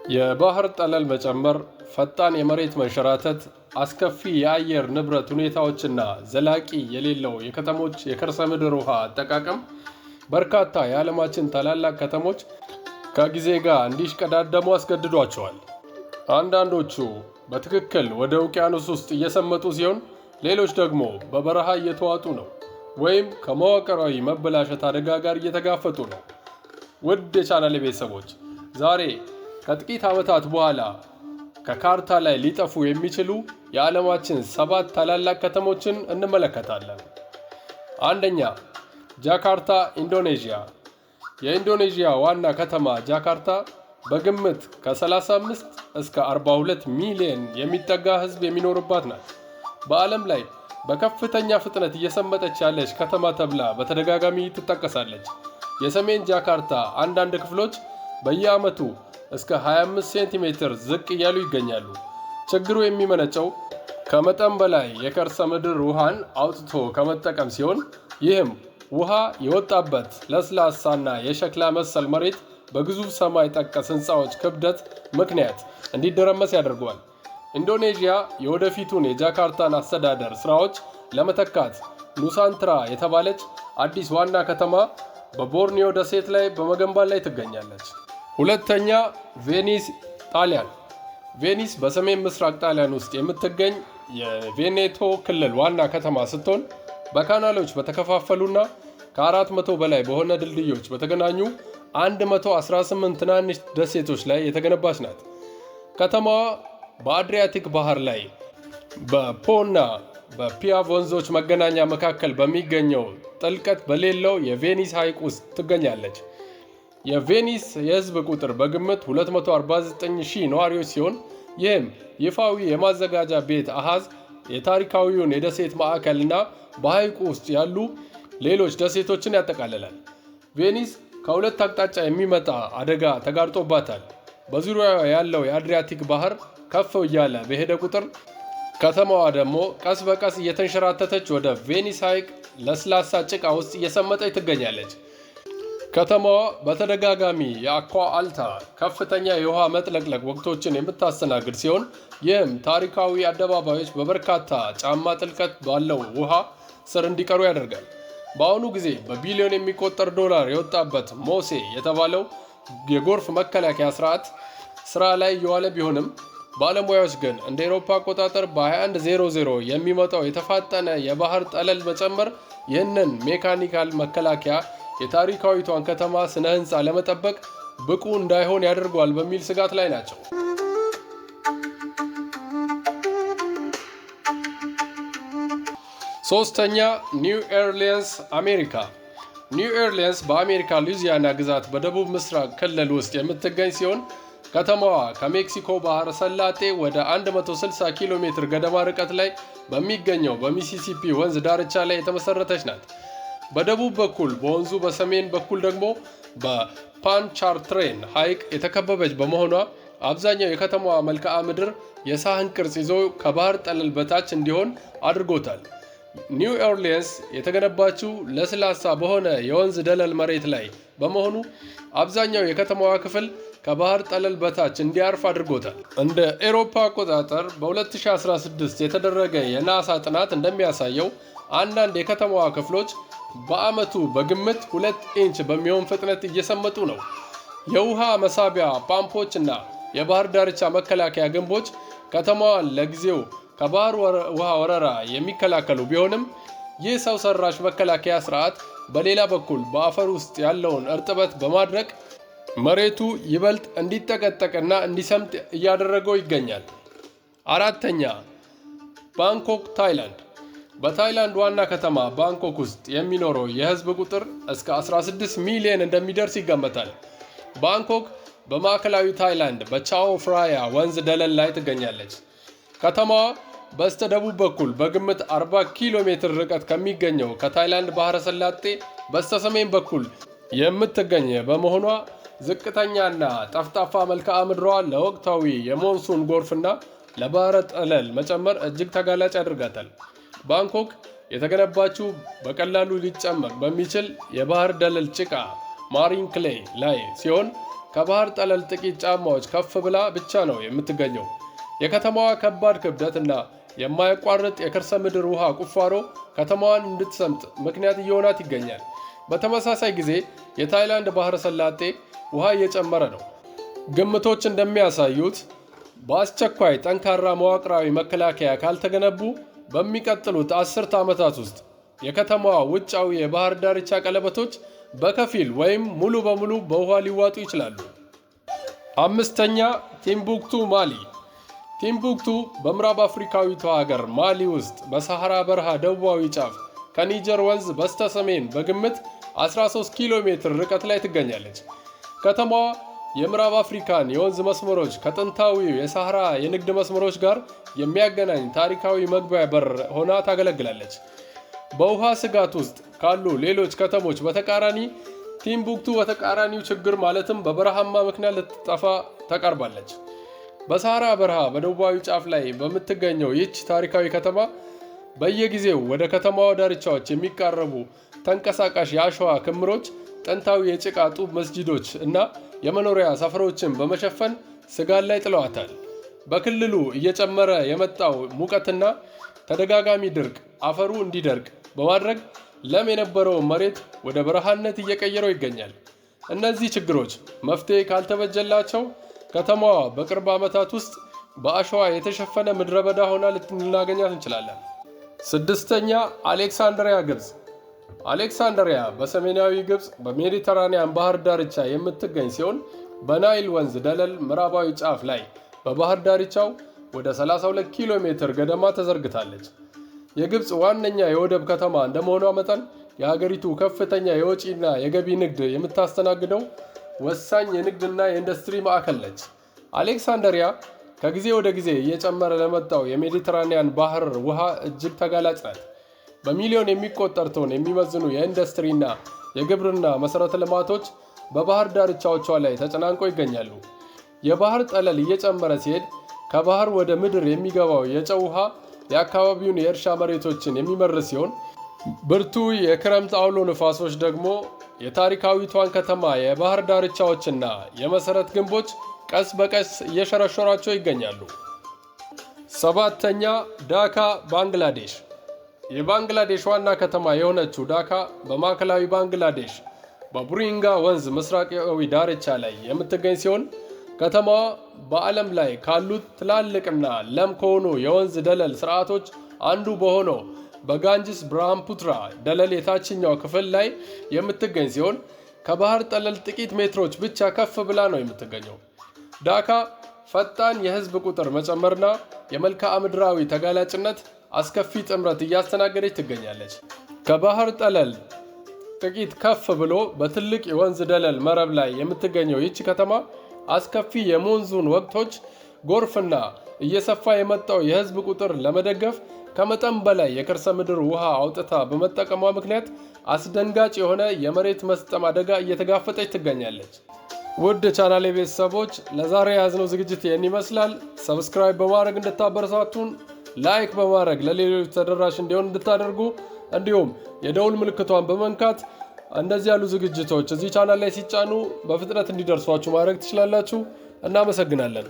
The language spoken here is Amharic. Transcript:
የባህር ጠለል መጨመር፣ ፈጣን የመሬት መንሸራተት፣ አስከፊ የአየር ንብረት ሁኔታዎችና ዘላቂ የሌለው የከተሞች የከርሰ ምድር ውሃ አጠቃቀም በርካታ የዓለማችን ታላላቅ ከተሞች ከጊዜ ጋር እንዲሽቀዳደሙ አስገድዷቸዋል። አንዳንዶቹ በትክክል ወደ ውቅያኖስ ውስጥ እየሰመጡ ሲሆን፣ ሌሎች ደግሞ በበረሃ እየተዋጡ ነው ወይም ከመዋቅራዊ መበላሸት አደጋ ጋር እየተጋፈጡ ነው። ውድ የቻናሌ ቤተሰቦች፣ ዛሬ ከጥቂት ዓመታት በኋላ ከካርታ ላይ ሊጠፉ የሚችሉ የዓለማችን ሰባት ታላላቅ ከተሞችን እንመለከታለን። አንደኛ፣ ጃካርታ፣ ኢንዶኔዥያ። የኢንዶኔዥያ ዋና ከተማ ጃካርታ በግምት ከ35 እስከ 42 ሚሊዮን የሚጠጋ ሕዝብ የሚኖርባት ናት። በዓለም ላይ በከፍተኛ ፍጥነት እየሰመጠች ያለች ከተማ ተብላ በተደጋጋሚ ትጠቀሳለች። የሰሜን ጃካርታ አንዳንድ ክፍሎች በየዓመቱ እስከ 25 ሴንቲሜትር ዝቅ እያሉ ይገኛሉ። ችግሩ የሚመነጨው ከመጠን በላይ የከርሰ ምድር ውሃን አውጥቶ ከመጠቀም ሲሆን፣ ይህም ውሃ የወጣበት ለስላሳና የሸክላ መሰል መሬት በግዙፍ ሰማይ ጠቀስ ሕንፃዎች ክብደት ምክንያት እንዲደረመስ ያደርገዋል። ኢንዶኔዥያ የወደፊቱን የጃካርታን አስተዳደር ስራዎች ለመተካት ኑሳንትራ የተባለች አዲስ ዋና ከተማ በቦርኒዮ ደሴት ላይ በመገንባት ላይ ትገኛለች። ሁለተኛ፣ ቬኒስ፣ ጣሊያን። ቬኒስ በሰሜን ምስራቅ ጣሊያን ውስጥ የምትገኝ የቬኔቶ ክልል ዋና ከተማ ስትሆን፣ በካናሎች በተከፋፈሉና ከ400 በላይ በሆነ ድልድዮች በተገናኙ 118 ትናንሽ ደሴቶች ላይ የተገነባች ናት። ከተማዋ በአድሪያቲክ ባህር ላይ በፖና በፒያቭ ወንዞች መገናኛ መካከል በሚገኘው ጥልቀት በሌለው የቬኒስ ሐይቅ ውስጥ ትገኛለች። የቬኒስ የሕዝብ ቁጥር በግምት 249 ሺህ ነዋሪዎች ሲሆን፣ ይህም ይፋዊ የማዘጋጃ ቤት አሃዝ የታሪካዊውን የደሴት ማዕከልና በሐይቁ ውስጥ ያሉ ሌሎች ደሴቶችን ያጠቃልላል። ቬኒስ ከሁለት አቅጣጫ የሚመጣ አደጋ ተጋርጦባታል። በዙሪያዋ ያለው የአድሪያቲክ ባህር ከፍ እያለ በሄደ ቁጥር ከተማዋ ደግሞ ቀስ በቀስ እየተንሸራተተች ወደ ቬኒስ ሐይቅ ለስላሳ ጭቃ ውስጥ እየሰመጠች ትገኛለች። ከተማዋ በተደጋጋሚ የአኳ አልታ ከፍተኛ የውሃ መጥለቅለቅ ወቅቶችን የምታስተናግድ ሲሆን፣ ይህም ታሪካዊ አደባባዮች በበርካታ ጫማ ጥልቀት ባለው ውሃ ስር እንዲቀሩ ያደርጋል። በአሁኑ ጊዜ በቢሊዮን የሚቆጠር ዶላር የወጣበት ሞሴ የተባለው የጎርፍ መከላከያ ስርዓት ስራ ላይ እየዋለ ቢሆንም፣ ባለሙያዎች ግን እንደ ኤሮፓ አቆጣጠር በ2100 የሚመጣው የተፋጠነ የባህር ጠለል መጨመር ይህንን ሜካኒካል መከላከያ የታሪካዊቷን ከተማ ስነ ህንፃ ለመጠበቅ ብቁ እንዳይሆን ያደርገዋል በሚል ስጋት ላይ ናቸው። ሶስተኛ፣ ኒው ኦርሊንስ፣ አሜሪካ። ኒው ኦርሊንስ በአሜሪካ ሉዚያና ግዛት በደቡብ ምስራቅ ክልል ውስጥ የምትገኝ ሲሆን፣ ከተማዋ ከሜክሲኮ ባህረ ሰላጤ ወደ 160 ኪሎ ሜትር ገደማ ርቀት ላይ በሚገኘው በሚሲሲፒ ወንዝ ዳርቻ ላይ የተመሰረተች ናት። በደቡብ በኩል በወንዙ፣ በሰሜን በኩል ደግሞ በፓንቻርትሬን ሐይቅ የተከበበች በመሆኗ አብዛኛው የከተማዋ መልክዓ ምድር የሳህን ቅርጽ ይዞ ከባህር ጠለል በታች እንዲሆን አድርጎታል። ኒው ኦርሊንስ የተገነባችው ለስላሳ በሆነ የወንዝ ደለል መሬት ላይ በመሆኑ አብዛኛው የከተማዋ ክፍል ከባህር ጠለል በታች እንዲያርፍ አድርጎታል። እንደ ኤሮፓ አቆጣጠር በ2016 የተደረገ የናሳ ጥናት እንደሚያሳየው አንዳንድ የከተማዋ ክፍሎች በዓመቱ በግምት 2 ኢንች በሚሆን ፍጥነት እየሰመጡ ነው። የውሃ መሳቢያ ፓምፖች እና የባህር ዳርቻ መከላከያ ግንቦች ከተማዋን ለጊዜው ከባህር ውሃ ወረራ የሚከላከሉ ቢሆንም፣ ይህ ሰው ሰራሽ መከላከያ ስርዓት በሌላ በኩል በአፈር ውስጥ ያለውን እርጥበት በማድረቅ መሬቱ ይበልጥ እንዲጠቀጠቅና እንዲሰምጥ እያደረገው ይገኛል። አራተኛ፣ ባንኮክ፣ ታይላንድ። በታይላንድ ዋና ከተማ ባንኮክ ውስጥ የሚኖረው የህዝብ ቁጥር እስከ 16 ሚሊዮን እንደሚደርስ ይገመታል። ባንኮክ በማዕከላዊ ታይላንድ በቻኦ ፍራያ ወንዝ ደለል ላይ ትገኛለች። ከተማዋ በስተ ደቡብ በኩል በግምት 40 ኪሎ ሜትር ርቀት ከሚገኘው ከታይላንድ ባህረ ሰላጤ በስተ ሰሜን በኩል የምትገኝ በመሆኗ ዝቅተኛና ጠፍጣፋ መልክዓ ምድሯ ለወቅታዊ የሞንሱን ጎርፍና ለባህረ ጠለል መጨመር እጅግ ተጋላጭ ያደርጋታል። ባንኮክ የተገነባችው በቀላሉ ሊጨመቅ በሚችል የባህር ደለል ጭቃ marine clay ላይ ሲሆን፣ ከባህር ጠለል ጥቂት ጫማዎች ከፍ ብላ ብቻ ነው የምትገኘው። የከተማዋ ከባድ ክብደት እና የማያቋርጥ የከርሰ ምድር ውሃ ቁፋሮ ከተማዋን እንድትሰምጥ ምክንያት እየሆናት ይገኛል። በተመሳሳይ ጊዜ የታይላንድ ባህረ ሰላጤ ውሃ እየጨመረ ነው። ግምቶች እንደሚያሳዩት በአስቸኳይ ጠንካራ መዋቅራዊ መከላከያ ካልተገነቡ በሚቀጥሉት 10 ዓመታት ውስጥ የከተማዋ ውጫዊ የባህር ዳርቻ ቀለበቶች በከፊል ወይም ሙሉ በሙሉ በውሃ ሊዋጡ ይችላሉ። አምስተኛ፣ ቲምቡክቱ ማሊ። ቲምቡክቱ በምዕራብ አፍሪካዊቷ ሀገር ማሊ ውስጥ በሰሐራ በረሃ ደቡባዊ ጫፍ ከኒጀር ወንዝ በስተ ሰሜን በግምት 13 ኪሎ ሜትር ርቀት ላይ ትገኛለች። ከተማዋ የምዕራብ አፍሪካን የወንዝ መስመሮች ከጥንታዊው የሳህራ የንግድ መስመሮች ጋር የሚያገናኝ ታሪካዊ መግቢያ በር ሆና ታገለግላለች። በውሃ ስጋት ውስጥ ካሉ ሌሎች ከተሞች በተቃራኒ ቲምቡክቱ በተቃራኒው ችግር ማለትም በበረሃማ ምክንያት ልትጠፋ ተቃርባለች። በሰሃራ በረሃ በደቡባዊ ጫፍ ላይ በምትገኘው ይህች ታሪካዊ ከተማ በየጊዜው ወደ ከተማዋ ዳርቻዎች የሚቃረቡ ተንቀሳቃሽ የአሸዋ ክምሮች፣ ጥንታዊ የጭቃ ጡብ መስጂዶች እና የመኖሪያ ሰፈሮችን በመሸፈን ስጋት ላይ ጥለዋታል። በክልሉ እየጨመረ የመጣው ሙቀትና ተደጋጋሚ ድርቅ አፈሩ እንዲደርቅ በማድረግ ለም የነበረውን መሬት ወደ በረሃነት እየቀየረው ይገኛል። እነዚህ ችግሮች መፍትሄ ካልተበጀላቸው ከተማዋ በቅርብ ዓመታት ውስጥ በአሸዋ የተሸፈነ ምድረ በዳ ሆና ልናገኛት እንችላለን። ስድስተኛ፣ አሌክሳንድሪያ ግብፅ። አሌክሳንድሪያ በሰሜናዊ ግብፅ በሜዲተራኒያን ባህር ዳርቻ የምትገኝ ሲሆን በናይል ወንዝ ደለል ምዕራባዊ ጫፍ ላይ በባህር ዳርቻው ወደ 32 ኪሎ ሜትር ገደማ ተዘርግታለች። የግብፅ ዋነኛ የወደብ ከተማ እንደመሆኗ መጠን የሀገሪቱ ከፍተኛ የወጪና የገቢ ንግድ የምታስተናግደው ወሳኝ የንግድና የኢንዱስትሪ ማዕከል ነች። አሌክሳንድሪያ ከጊዜ ወደ ጊዜ እየጨመረ ለመጣው የሜዲተራኒያን ባህር ውሃ እጅግ ተጋላጭ ናት። በሚሊዮን የሚቆጠር ቶን የሚመዝኑ የኢንዱስትሪና የግብርና መሠረተ ልማቶች በባህር ዳርቻዎቿ ላይ ተጨናንቀው ይገኛሉ። የባህር ጠለል እየጨመረ ሲሄድ ከባህር ወደ ምድር የሚገባው የጨው ውሃ የአካባቢውን የእርሻ መሬቶችን የሚመርዝ ሲሆን፣ ብርቱ የክረምት አውሎ ንፋሶች ደግሞ የታሪካዊቷን ከተማ የባህር ዳርቻዎችና የመሠረት ግንቦች ቀስ በቀስ እየሸረሸሯቸው ይገኛሉ። ሰባተኛ፣ ዳካ ባንግላዴሽ። የባንግላዴሽ ዋና ከተማ የሆነችው ዳካ በማዕከላዊ ባንግላዴሽ በቡሪንጋ ወንዝ ምስራቃዊ ዳርቻ ላይ የምትገኝ ሲሆን ከተማዋ በዓለም ላይ ካሉት ትላልቅና ለም ከሆኑ የወንዝ ደለል ስርዓቶች አንዱ በሆነው በጋንጅስ ብራህምፑትራ ደለል የታችኛው ክፍል ላይ የምትገኝ ሲሆን ከባህር ጠለል ጥቂት ሜትሮች ብቻ ከፍ ብላ ነው የምትገኘው። ዳካ ፈጣን የህዝብ ቁጥር መጨመርና የመልክዓ ምድራዊ ተጋላጭነት አስከፊ ጥምረት እያስተናገደች ትገኛለች። ከባህር ጠለል ጥቂት ከፍ ብሎ በትልቅ የወንዝ ደለል መረብ ላይ የምትገኘው ይህች ከተማ አስከፊ የሞንዙን ወቅቶች፣ ጎርፍና እየሰፋ የመጣው የህዝብ ቁጥር ለመደገፍ ከመጠን በላይ የከርሰ ምድር ውሃ አውጥታ በመጠቀሟ ምክንያት አስደንጋጭ የሆነ የመሬት መስጠም አደጋ እየተጋፈጠች ትገኛለች። ውድ የቻናሌ ቤተሰቦች፣ ለዛሬ የያዝነው ዝግጅት ይህን ይመስላል። Subscribe በማድረግ እንድታበረታቱን፣ like በማድረግ ለሌሎች ተደራሽ እንዲሆን እንድታደርጉ፣ እንዲሁም የደውል ምልክቷን በመንካት እንደዚህ ያሉ ዝግጅቶች እዚህ ቻናል ላይ ሲጫኑ በፍጥነት እንዲደርሷችሁ ማድረግ ትችላላችሁ። እናመሰግናለን።